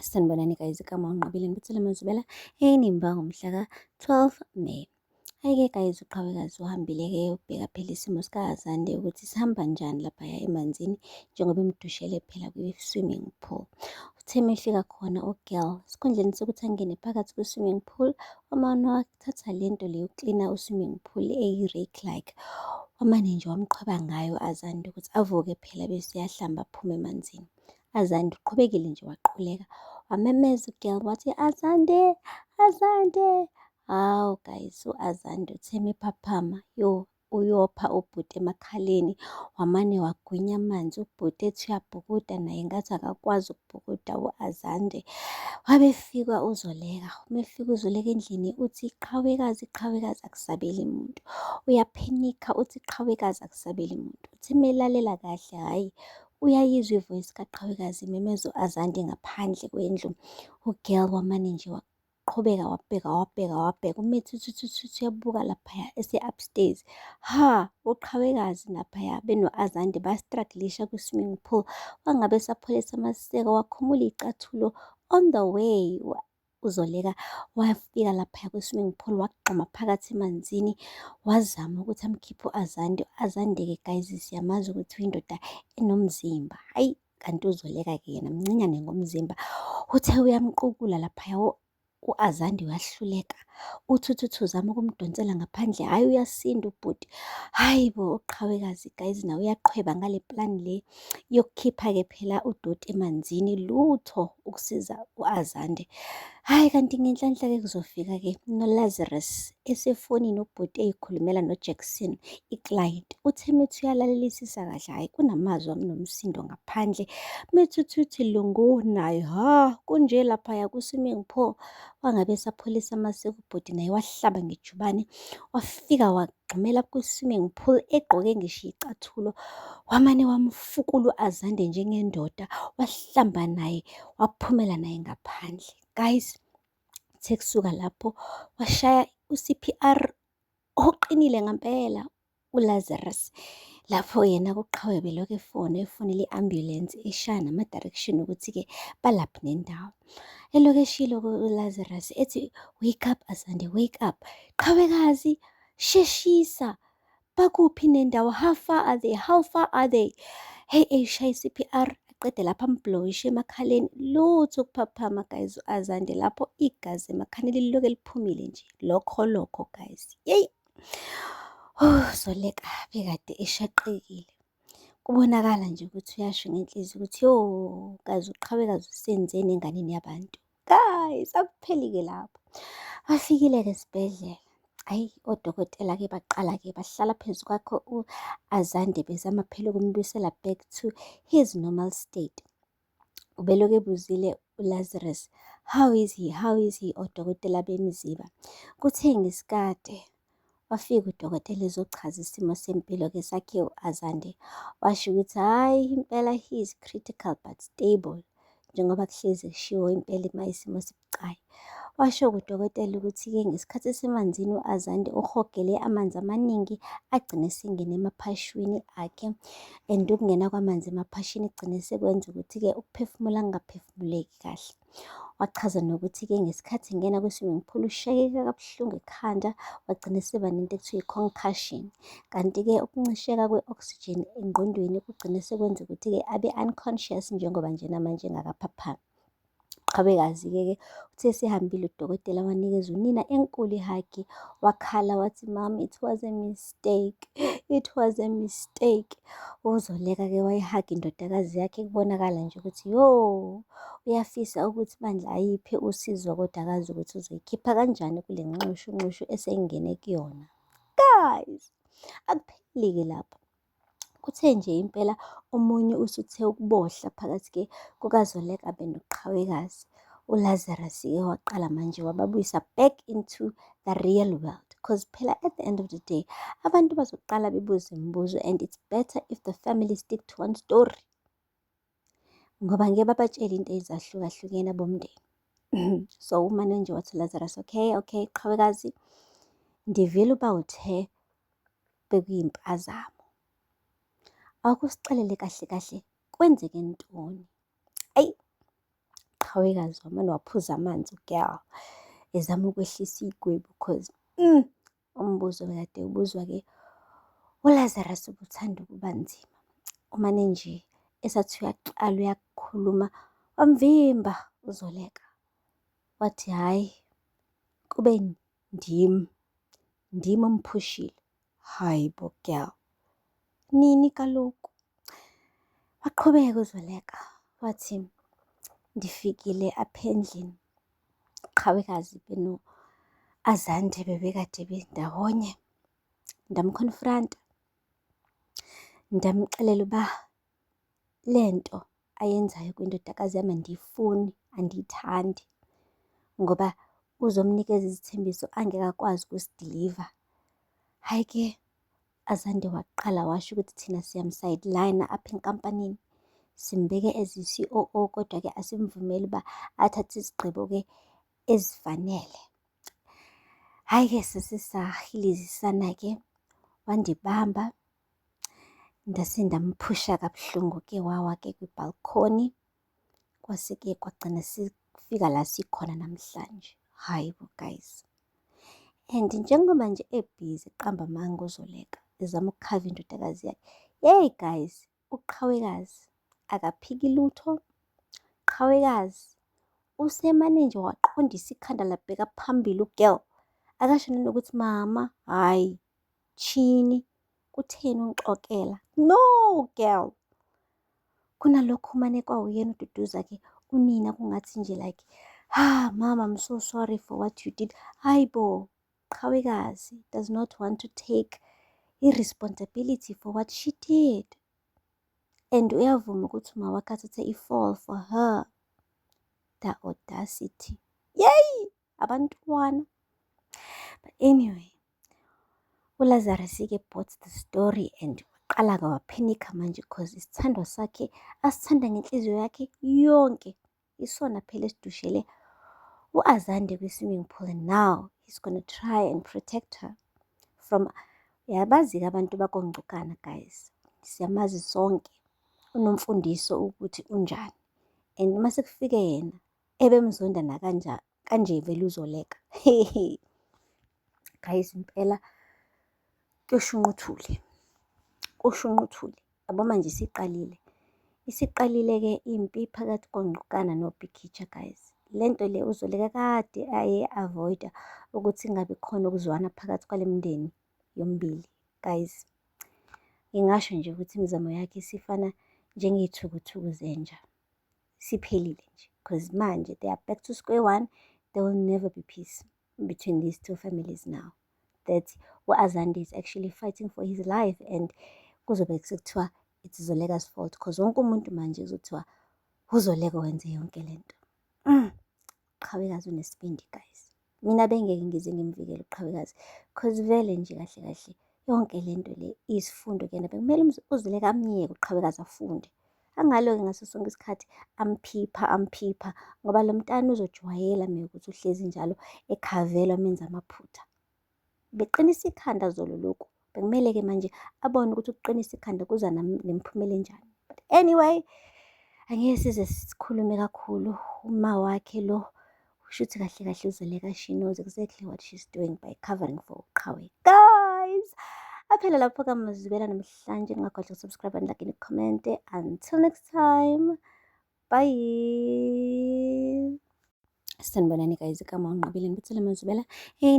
Sanibonani guys, igama uNqobile Ngibuthele Mazibela eNimba ngomhla ka-12 May. Hhayi-ke guys, uqhawekazi uhambile-ke ubheka phela isimo sikaAzande ukuthi sihamba njani laphaya emanzini njengoba emdushele phela kwi-swimming pool. Uthe uma efika khona u-girl, esikhundleni sokuthi angene phakathi kwi-swimming pool, wamane wathatha le nto le yokuklina u-swimming pool eyi-rake like, wamane nje wamqhweba ngayo u-Azande ukuthi avuke phela bese uyahlamba aphume emanzini. Azande uqhubekile nje waquleka, wamemeza u-girl wathi, Azande, Azande. Hawu guys, u-Azande uthe mephaphama, yo uyopha ubhuti emakhaleni, wamane wagwinya amanzi ubhuti ethi uyabhukuda naye ngathi akakwazi ukubhukuda u-Azande. Wabe efika uZoleka, uma efika uZoleka endlini uthi qhawekazi, qhawekazi akusabeli muntu. Uyaphenikha uthi qhawekazi akusabeli muntu. Uthi melalela kahle hhayi uyayizwa i-voice kaQhawekazi imemeza u-Azande ngaphandle kwendlu. U-girl wamane nje waqhubeka wabheka wabheka wabheka umethi uthi uthi uthi uyabuka laphaya ese-upstairs. Ha, uQhawekazi laphaya beno-Azande ba-strugglisha kwi-swimming pool. Wangabe esapholisa amaseko wakhumula iy'cathulo on the way. UZoleka wafika laphaya kwi-swimming pool wagxuma phakathi emanzini wazama ukuthi amkhiphe u-Azande. U-Azande-ke guys siyamazi ukuthi uyindoda enomzimba. Hhayi kanti uZoleka-ke yena mncinyane ngomzimba. Uthe uyamqukula laphaya u-Azande uyahluleka. Uthi uthi uthi uzama ukumdonsela ngaphandle, hhayi uyasinda ubhuti. Hhayi bo uqhawekazi guys nawe uyaqhweba ngale plan le yokukhipha-ke phela udoti emanzini, lutho ukusiza u-Azande. Hhayi kanti ngenhlanhla-ke kuzofika-ke noLazarus esefonini ubhuti ey'khulumela noJackson i-client. Uthe methi uyalalelisisa kahle, hhayi kunamazwi anomsindo ngaphandle. Methi uthi uthi lungu naye, ha kunje laphaya ku-swimming pool. Wangabe esapholisa amaseko ubhuti naye wahlaba ngejubane, wafika wagxumela kwi-swimming pool egqoke ngisho iy'cathulo. Wamane wamfukula u-Azande njengendoda, wahlamba naye, waphumela naye ngaphandle. Guys, kuthe kusuka lapho washaya u-C_P_R oqinile ngempela uLazarus. Lapho yena kuqhawe belokhu efona efonela i-ambulensi eshaya nama-direction ukuthi-ke balaphi nendawo. Elokhu eshilo uLazarus ethi, wake up Azande, wake up. Qhawekazi, sheshisa, bakuphi nendawo? How far are they? How far are they? Hey, eyishaya i-C_P_R aqede lapho amblowishe emakhaleni. Lutho ukuphaphama guys u-Azande lapho igazi emakhaleni lilokhu liphumile nje. Lokho lokho guys. Yeyi. Oh, Zoleka bekade eshaqekile. Kubonakala nje ukuthi uyasho ngenhliziyo ukuthi yo, kazi uqhawekazi usenzeni enganeni yabantu. Guys, akupheli-ke lapho. Bafikile-ke esibhedlela. Hhayi, odokotela-ke baqala-ke bahlala phezu kwakhe u-Azande bezama phela ukumbuyisela back to his normal state. Ubelokhu ebuzile uLazarus, how is he, how is he? Odokotela bemziba. Kuthe ngesikade wafika udokotela ezochaza isimo sempilo-ke sakhe u-Azande. Washo ukuthi hhayi impela he is critical but stable. Njengoba kuhlezi kushiwo impela uma isimo sibucayi. Washo udokotela ukuthi-ke ngesikhathi esemanzini u-Azande uhogele amanzi amaningi agcine esengena emaphashwini akhe and ukungena kwamanzi emaphashini kugcine sekwenza ukuthi-ke ukuphefumula kungaphefumuleki kahle. Wachaza nokuthi-ke ngesikhathi engena kwi-swimming pool ushayeke kabuhlungu ekhanda wagcina eseba nento ekuthiwa i-concussion. Kanti-ke ukuncisheka kwe-oxygen engqondweni kugcine sekwenza ukuthi-ke abe unconscious njengoba nje namanje engakaphaphami. Qhawekazi-ke ke uthe esehambile udokotela wanikeza unina enkulu i-hug wakhala wathi, mom it was a mistake, it was a mistake. UZoleka-ke wayihaga indodakazi yakhe kubonakala nje ukuthi yo uyafisa ukuthi bandla ayiphe usizo kodwa akazi ukuthi uzoyikhipha kanjani kule nxushunxushu esengene kuyona. Guys, akupheli-ke lapho. Kuthe nje impela omunye usuthe ukubohla phakathi-ke kukaZoleka benoQhawekazi. ULazarus-ke waqala manje wababuyisa back into the real world. Because phela at the end of the day, abantu bazoqala bebuze imibuzo and it's better if the family stick to one story. Ngoba ngeke babatshele into ezahlukahlukene abomndeni. So umane nje wathi uLazarus, okay, okay, Qhawekazi, ndivile uba uthe bekuyimpazamo. Awukusixelele kahle kahle kwenzeke ntoni? Ayi, Uqhawekazi wamane waphuza amanzi u-girl, ezama ukwehlisa iy'gwebu cause umbuzo bekade ubuzwa-ke uLazarus ubuthanda ukuba nzima. Umane nje esathi uyaqala uyakhuluma, wamvimba uZoleka. Wathi hhayi, kube ndim, ndim omphushile. Hhayi bo girl, nini kaloku? Waqhubeka uZoleka wathi, ndifikile apha endlini, uqhawekazi beno-Azande bebekade bendawonye. Ndam-confront-a, ndamxelela uba le nto ayenzayo kwindodakazi yami andiyifuni, andiyithandi ngoba uzomnikeza izithembiso angeke akwazi ukuzi-deliver. Hhayi-ke, Azande waqala washo ukuthi thina siyam-sideline-a apha enkampanini, simbeke as i-C_O_O kodwa-ke asimvumeli uba athathe izigqibo-ke ezifanele. Hhayi-ke sasesahilizisana-ke, wandibamba, ndase ndamphusha kabuhlungu-ke wawa-ke kwi-balcony. Kwase-ke kwagcina sifika la sikhona namhlanje. Hhayi bo guys. And njengoba nje ebhizi eqamba amanga uZoleka, ezama ukukhava indodakazi yakhe. Yeyi guys, uqhawekazi akaphiki lutho. Qhawekazi usemane nje waqondisa ikhanda labheka phambili u-girl. Akasho nanokuthi mama, hhayi, tshini, kutheni ungixokela? No girl. Kunalokho umane kwawuyena ududuza-ke unina kungathi nje like, ah mama, I'm so sorry for what you did. Hayi bo, qhawekazi does not want to take i-responsibility for what she did. And uyavuma ukuthi uma wakhe athathe i-fall for her. The audacity. Yay! Abantwana. But anyway, uLazarus-ke bought the story and waqala-ke waphenikha manje cause isithandwa sakhe asithanda ngenhliziyo yakhe yonke. Isona phela esidushele u-Azande kwi-swimming pool and now he's gonna try and protect her from, yabazi-ke abantu bakoNgcukana guys, siyamazi sonke unomfundiso ukuthi unjani. And mase kufike yena ebemzonda nakanjani kanje vele uzoleka. Guys, impela kuyoshunqa uthuli, kushunqa uthuli. Yabo manje isiqalile. Isiqalile-ke impi phakathi koNgcukana noBhikitsha guys. Le nto le uZoleka kade aye-avoid-a ukuthi kungabi khona ukuzwana phakathi kwale mindeni yombili guys. Ngingasho nje ukuthi imizamo yakhe isifana njengey'thukuthuku zenja. Siphelile nje because manje they are back to square one. There will never be peace between these two families now. That u-Azande is actually fighting for his life and kuzobe sekuthiwa it's Zoleka's fault because wonke umuntu manje kuzothiwa uZoleka wenze yonke lento. Qhawekazi unesibindi guys. Mina bengeke ngize ngimvikele uqhawekazi cause vele nje kahle kahle yonke lento le iyisifundo kuyena. Bekumele uZoleka amyeke uqhawekazi afunde. Angaloke ngaso sonke isikhathi amphipha amphipha ngoba lo mntana uzojwayela mekuthi uhlezi njalo ekhavelwa menza amaphutha. Beqinisa ikhanda zolo lokhu. Bekumele-ke manje abone ukuthi ukuqinisa ikhanda kuza nemiphumela enjani. But anyway, angeke size sikhulume kakhulu. Uma wakhe lo kusho ukuthi kahle kahle uZoleka she knows exactly what she's doing by covering for uqhawe. Guys, aphela lapho kamazibela namhlanje. Ningakhohlwa uku-subscribe and like and comment. Until next time, bye. Sanibonani guys, igama uNqobile Ngibethele Mazibela. Hey.